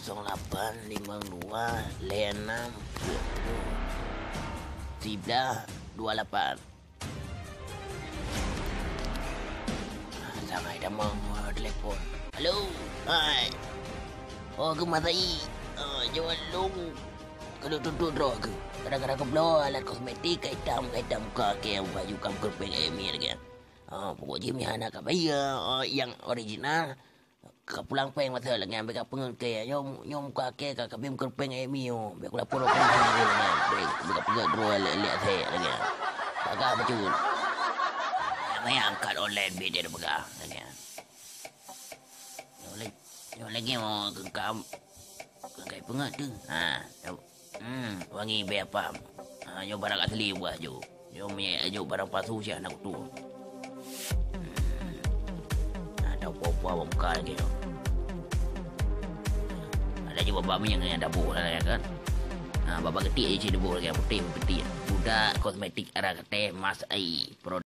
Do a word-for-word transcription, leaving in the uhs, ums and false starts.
Kosong lapan limong dua lhèe enam dua puluh siblah dua lapan. Ah, sangai tamong, ah, telepon. Halo, hai. Oh, keu Masai. Ah, jaweueb lôn. Ka lôn tuntut droe keuh. Kadang-kadang keubloe alat kosmetik ka itam, ka itam muka kèe, baju ka meukeureupieng ék miet lagèe. Ah, pokok jih meuhana ka bayeue, ah, nyang original. Ka pulang péng masa lagèe nyan, bèk ka peungeut kèe. Nyoe, nyoe muka kèe ka, ka bèk meukeureupieng ék miet. Bèk kulapor polisi lagèe nyan. Bèk, bèk ka peungeut droe lé, lé asèe lagèe nyan. Bagah bacut. Nyang angkat online bit dia peugah lagèe nyan. Nyoe lé, nyoe lagèe nyoe keungkam. Keungkai peungeut tu. Ha, nyoe. Hmm, wangi bèe apam. Ha, nyoe barang asli buah ju. Nyoe minyeuk ju barang palsu siah na kutu. Hmm. Ada po-po bak muka lagèe nyoe. Ada ju babah minyeuk nyang dabu lagèe kan. Ha, babah geutik je cit dabu lagèe putéh peutik. Budak kosmetik Ara Katèe Mas Ai. Produk